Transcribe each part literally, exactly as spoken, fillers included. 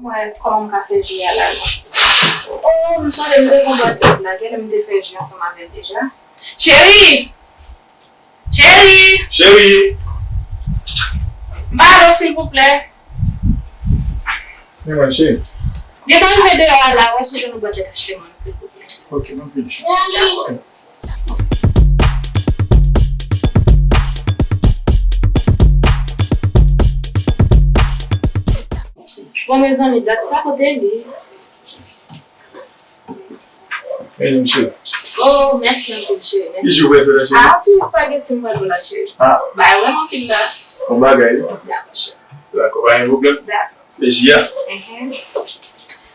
Mwen, kòman m ka fè ji a la, non? Oh, m sonje m te gon bwat lèt la. Genlè m te fè ji ansanm avè l deja. Cheri! Cheri! Cheri! M pa dlo, silvouplè. Men mwen, cheri. Gentan rive deyò a la, wè si w jwenn yon bwat lèt achte mwen, silvouplè. Ok, m ap vini. Dakò. Bon, mezanmi, dat sa kote li? Mezanmi, cheri. Oh, mèsi anpil, cheri. Mèsi. Ki jou w prèt la, cheri? Ah, yon ti espageti m pral pou la, cheri. Ah. Bay wè m anpil la. Bon bagay. Dakò, cheri. Dakò, pa gen pwoblèm. Dakò. E ji a? Mhm.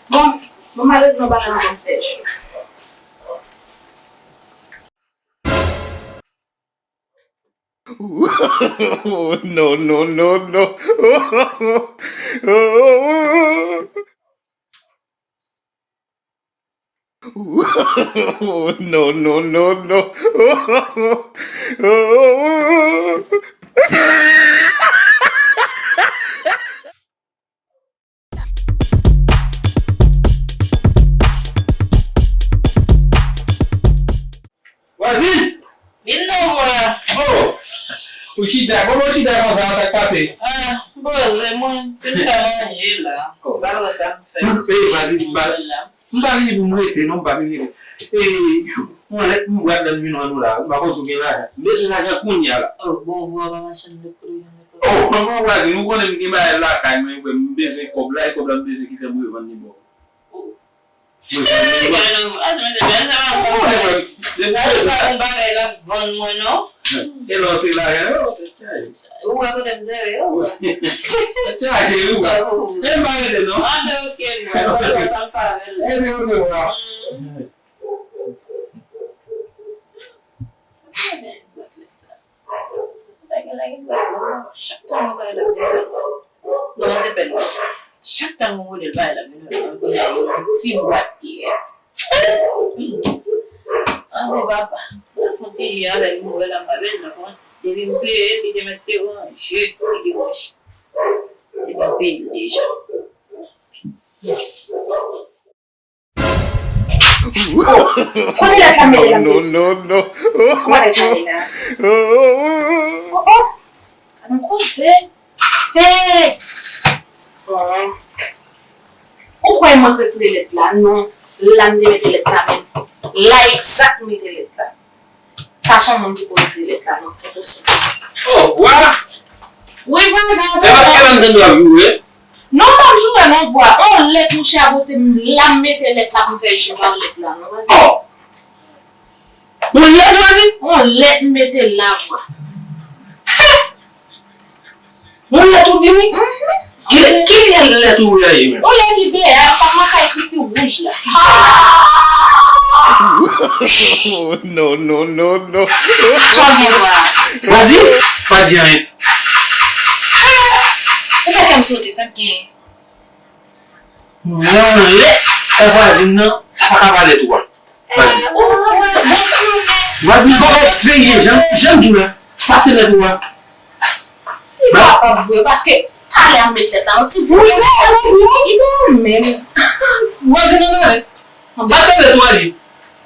Bon, bon, malè nou pa nan zòn fè jou. No, no, no, no. No, no, no, no. Vwazin! Vin non, vwa. Oh! Ou chita, kòman ou chita konsa, sa k pase? Ah, m poze mwen, fin fè manje la. Oh. Ba l wè sa m fè. Eh, vwazin, ba l. M pa vini pou m rete, non, m pa vini rete. E, yon lèt m bwat nan bidon nou la, m pa konn si w gen lajan. M bezwen lajan kounye a la. Oh, bon, vwa, pa machann lèt kote w gen lèt. Oh, non, non, vwazin, ou konnen m gen bagay lakay mwen, m bezwen kòb la, e kòb la m bezwen kite m revann li ba w. Oh. Mwen, mwen, mwen. Gade, ah, men se bèl sa, oh, mwen, mwen. Gade, pa yon bagay l ap vann mwen, non. E lò se lajan yo, tèt chaje. Ou wè kote m sere yo? Tèt chaje, wi, wè. Oh. Men m pa rete, non. Ah, men ok, mwen. Mwen wè sa m fè avè l. Ebyen, ok, wè. Mm. Chak tan mwen wè l ap vin. Kòmanse pèdi. Chak tan mwen wè l, bagay la vin nan ti bwat pyè. Anben papa, fon ti ji avè l, mwen wè l ap pa bezwen konn. Depi m peye, li te mèt te ranje, li te ranje. Depi m peye l deja. Kote lèt la mete la? No, no, no. Sa pa lèt la la. Oh, oh. Ann koze. Hey! Bon. Ou kwè mwen retire lèt la? Non. La m te mete lèt la menm. La egzak m mete lèt la. Sa se yon moun ki pou retire lèt la, non, enposib. Oh, wa! Wi, vwazin, ou te... E pa, e pa m tande w ap joure? Non, m p ap joure, non, vwa. On lèt, monchè, a bote m la, m mete lèt la pou m fè ji pa lèt la, non, vwazin. Oh! On lèt, vwazin? On lèt, m mete la, vwa. Yon lèt ou di wi? Mhm. Ki, ki lèt ou voye a ye menm? Yon lèt ki deyò, sa k nan kay ki ti wouj la. No, no, no, no. Sa w gen vwa? Vwazin, pa di anyen. Ou fè kè m sote, sa k gen? Yon lèt nan vwazin nan, sa pa ka pa lèt ou a. Vwazin. Vwazin, pa wè serye, jan, jan m di w la. Sa se lèt ou a. Li pa kapab vre, paske talè a m met lèt la, yon ti... Wi, men, wi, wi. Li pa menm. Vwazin nan ale. Sa se lèt ou a li.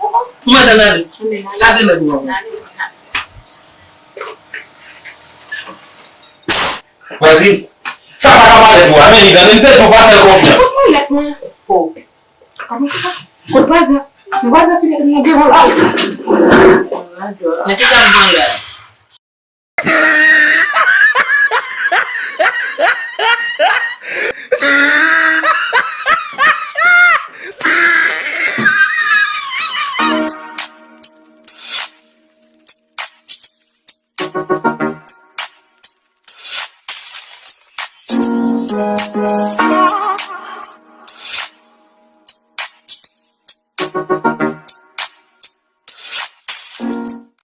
Ou mèt ale. Sa se lèt ou a. Vwazin, sa pa ka pa lèt ou a, men li gade, m pèdi w, pa fè l konfyans. Kot mwen lèt mwen? Oh. Kòman se sa? Kot vwazin? Vwazin fini nan devan la. Men kisa m pran la?